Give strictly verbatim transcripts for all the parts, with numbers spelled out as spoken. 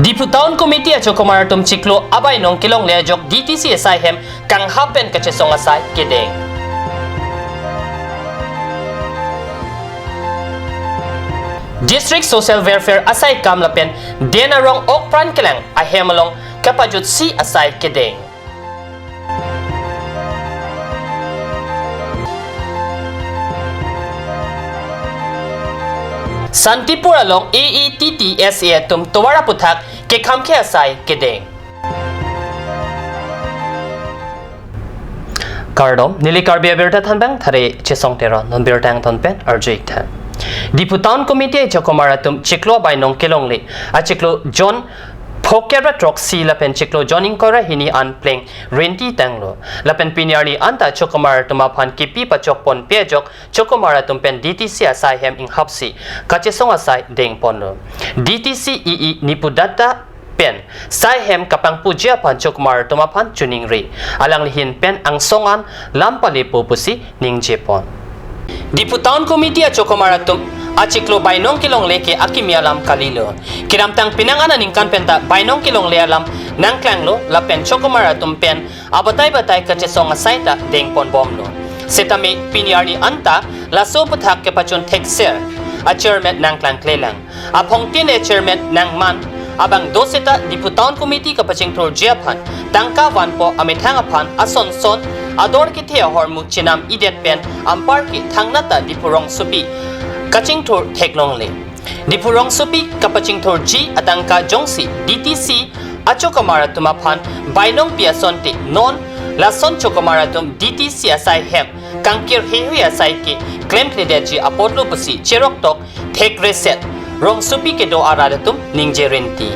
Diphu Town Committee achokomar atum chiklo abainong kelongle ajok D T C asai hem kanghap pen kachesong asai kedeng. District Social Welfare asai kam lapen Den Arong Okpran Kelang ahem along kapajutsi asai kedeng. Santipur along A A T T S A atum tovar aphuthak kekhamkhe asai kedeng. Kardom, neli Karbi abirta thanbang thare Chesong Teron, non birta angton pen arju-ik tha. Diphu Town Committee achokomar atum chiklo abainong kelongle achiklo jon phokep ra throksi lapen chiklo jon ingkoi ra hini an pleng renti tanglo. Lapen pini arni anta chokomar atum aphan kipi pachok ponpe ajok chokomar atum pen D T C asai hem inghapsi kachesong asai dengponlo. D T C E E Nipudatta pen sai hem kapangpuji aphan chokomar atum aphan choningri. Alangli ahin pen angsong an lam palepo pusi ningjepon. Diphu Town Committee achokomar atum achiklo bainong kelongle ke akimi alam kalilo. Kedamtang penang an aningkan penta bainong kelongle alam nangklanglo lapen chokomar atum pen abatai batai kachesong asai ta dengponbomlo. Setame pini arni anta laso aphuthak kepachun thekser achairman nangklangklelang. Aphongtin achairman nangman abang do seta Diphu Town Committee kapachingthurji aphan tangka vanpo amethang aphan asonson ador kethe ahormu chenam-idet pen anparke thangnat ta Diphu rongsopi kachingthur theklongle. Diphu rongsopi kapachingthurji atangka jongsi D T C achokomar atum aphan bainong pi asonte non lason chokomar atum D T C asai hem kangkir heihui asai ke klemkledetji apotlo pusi cheroktok thekreset rongsopi kedo arat atum ningje renti.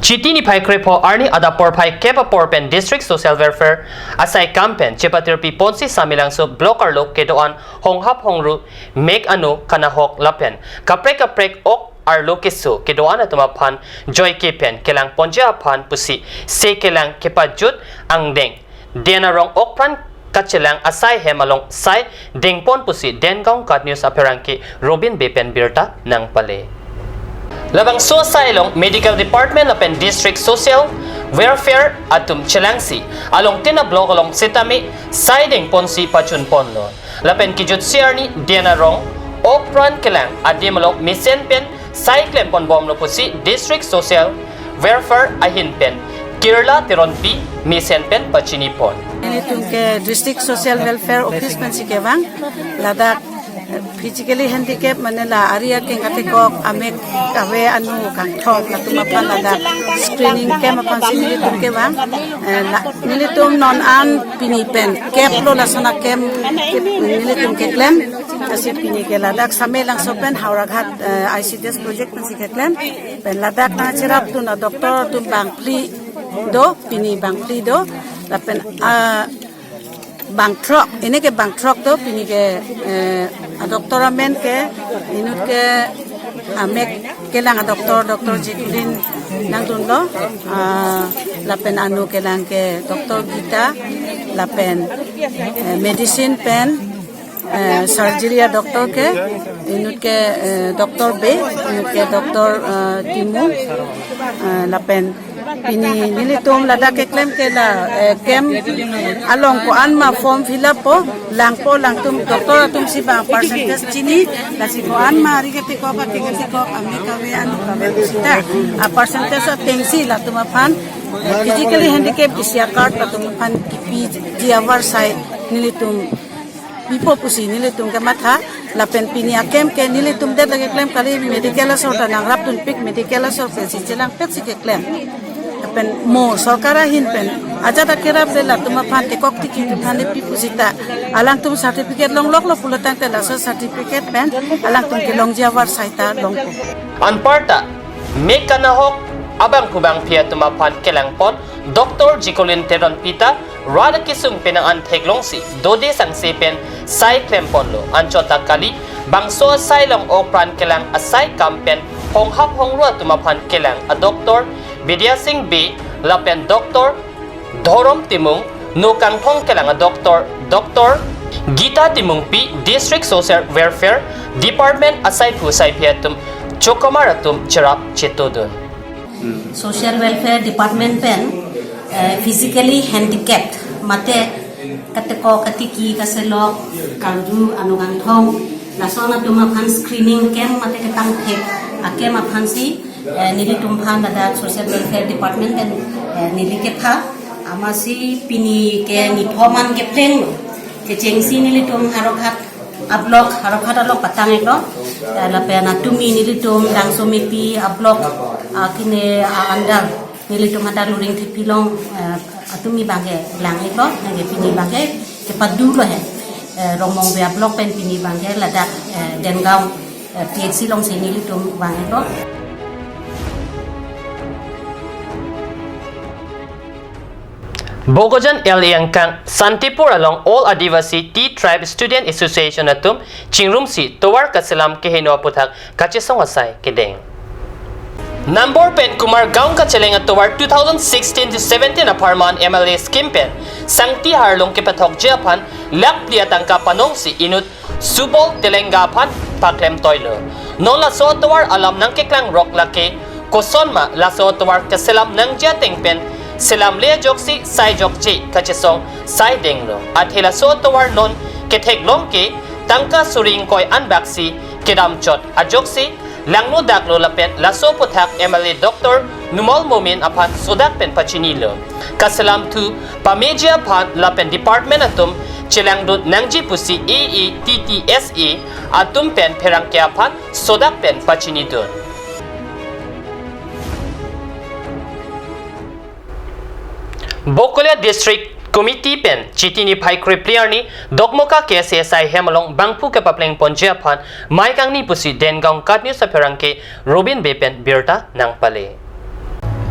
Chiti niphai krepho arni adap porphai kep apor pen District Social Welfare asai kam pen chepatirpi ponsi Samelangso block arlo kedo-an honghap hongru mek ano kanahok lapen kaprek kaprek ok arlo keso kedo-an atum aphan joike pen kelangponji aphan pusi se kelang kepajut angdeng Den Arong Okpran kachelang asai hem along sai dengpon pusi Dengaon Cut News apherangke Robin Bey pen birta nangpale. Labangso asai along Medical Department lapen District Social Welfare atum chelangsi along tin a-block along setame sai dengponsi pachunponlo. Lapen kejutsi arni Den Arong Okpran Kelang adim along mesen pen sai klemponbomlo pusi District Social Welfare ahin pen Kirla Teronpi mesen pen pachinipon. Nelitum ke District Social Welfare Office pensi kevang, ladak physically handicap mane la ari akeng katekok, amek kave, ano kangthok, latum aphan ladak screening camp aphansi nelitum kevang. Eh, la, nelitum non an pini pen kep lo, lason a-camp ke nelitum keklem. Lasi pini ke ladak Samelangso pen Howraghat, eh, I C D S project pensi keklem. Pen ladak nangcherapdun a-doctor atum bangphli do, pini bangphli do. Lapen, ah, bangthrok, ini ke bangthrok do, pini ke, eh, a-doctor amen ke, inut ke amek kelang a-doctor, Doctor Jekulin nangdunlo, ah, lapen ano kelang ke Doctor Gita, lapen, eh, medicine pen, eh, surgery a-doctor ke, inut ke, eh, Doctor Bey, inut ke Doctor, eh, Timung, eh, lapen pini nelitum ladak keklem ke la, eh, camp along ko-an ma form fill up po, langpo, langtum doctor atumsi bang percentage chini, lasi ko-an ma ari katekok, ateng katekok, amek kave, ano kave pusita, a-percentage atengsi latum aphan, eh, physically handicap isi a-card latum aphan kipiji avarsai nelitum pipo pusi nelitum kematha, lapen pini a-camp ke nelitum det lake klem kali, medical asor ta nangrapdunpik, medical asor pensi chelangpetsi keklem. Lapen mo sorkar ahin pen ajat akerap le latum aphan tekok tiki atum aphan le pi pusita, alangtum certificate longloklo pulotangte laso certificate pen alangtum kelongji avarsai ta longpo. Anparta mek kanahok abangphu bangphi atum aphan kelangpon Doctor Jekulin Teronpi ta rat akesung penang an theklongsi dode sangse pen sai klemponlo. Anchot ta kali, bangso asai along Okpran Kelang asai kam pen honghap hongru atum aphan kelang a-Doctor Bidya Sing Bey lapen Doctor Dhorom Timung, no kangthong kelang a-doctor, Doctor Gita Timungpi, District Social Welfare Department asaiphu saiphi atum chokomar atum cherap chetodun. Social Welfare Department pen, eh, physically handicapped mate kateko katiki kaselok karju anung kangthong lason atum aphan screening camp mate ketang thek a camp aphan si, eh, nelitum aphan ladak Social Welfare Department pen, eh, neli kepha amatsi pini ke nithom an kepleng kechengsi nelitum Howraghat a block, Howraghat a block patang iklo. Eh, lapen atumi nelitum Langsomepi a block, ah, kine, ah, under nelitum hadak Luringthepi along, eh, atumi abangke lang iklo, nangke pini abangke kepadu lo he. Eh, Rongmongve a block pen pini abangke ladak, eh, Dengaon, eh, P H C alongsi nelitum vang iklo. Bokajan L A angkang Santipur along All Adivasi Tea Tribe Student Association atum chingrumsi tovar kaselam keheno aputhak kachesong asai kedeng. Nambor pen Kumargaon kacheleng atovar two thousand sixteen to seventeen apharman M L A scheme pen Sangti Harlung kepethokji aphan lakh phli atangka panongsi inut Subol Telenga aphan paklem toilo. Non laso atovar alam nangkeklang rok lake kosonma laso atovar keselam nangji ateng pen selamle ajoksi sai jokje kachesong sai denglo. Athe laso atovar non ketheklong ke tangka suri ingkoi anbaksi kedamchot ajoksi langno daklo lapen laso aputhak M L A Doctor Numal Momin aphan sodak pen pachinilo. Kaselam thu pameji aphan lapen department atum chelangdun nangji pusi A A T T S A atum pen pherangke aphan sodak pen pachinidun. Bokolia District Committee pen Chiti niphai krephli arni Dokmoka K S A asai hem along bangphu kepapleng ponji aphan mei kangni pusi Dengaon KAT News apherangke Robin Bey pen birta nangpale.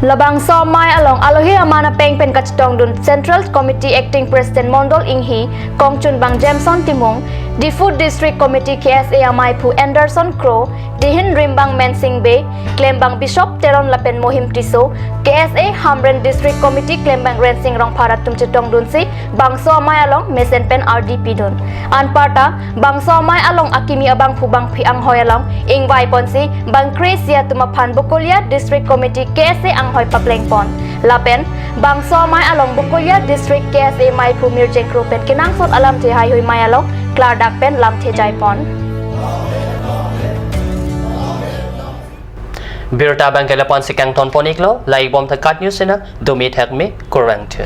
Labangso amei along alohi aman apeng pen kachetongdun Central Committee Acting President Mondol Inghi, kongchunbang Jameson Timung, Diphu District Committee K S A ameiphu Anderson Kro, dihin rimbang Mensing Bey, klembang Bishop Teron lapen Mohim Tisso, K S A Hamren District Committee klembang Rensing Rongphar atum chetongdunsi bangso amei along mesen pen ardi pidun. Anparta bangso amei along akimi abangphu bangphi anghoi along ingvai ponsi bang kre-isi atum aphan Bokolia District Committee K S A anghoi papleng pon. Lapen bangso amei along Bokolia District K S A meiphu Mirjeng Kro pen kenangsot alamthe heihui mei along klardak pen lamthe jai pon. Birta abangke lapu-ansi kangton pon iklo, lahei bom tha KAT News channel, dumi thakme, kurvangthu.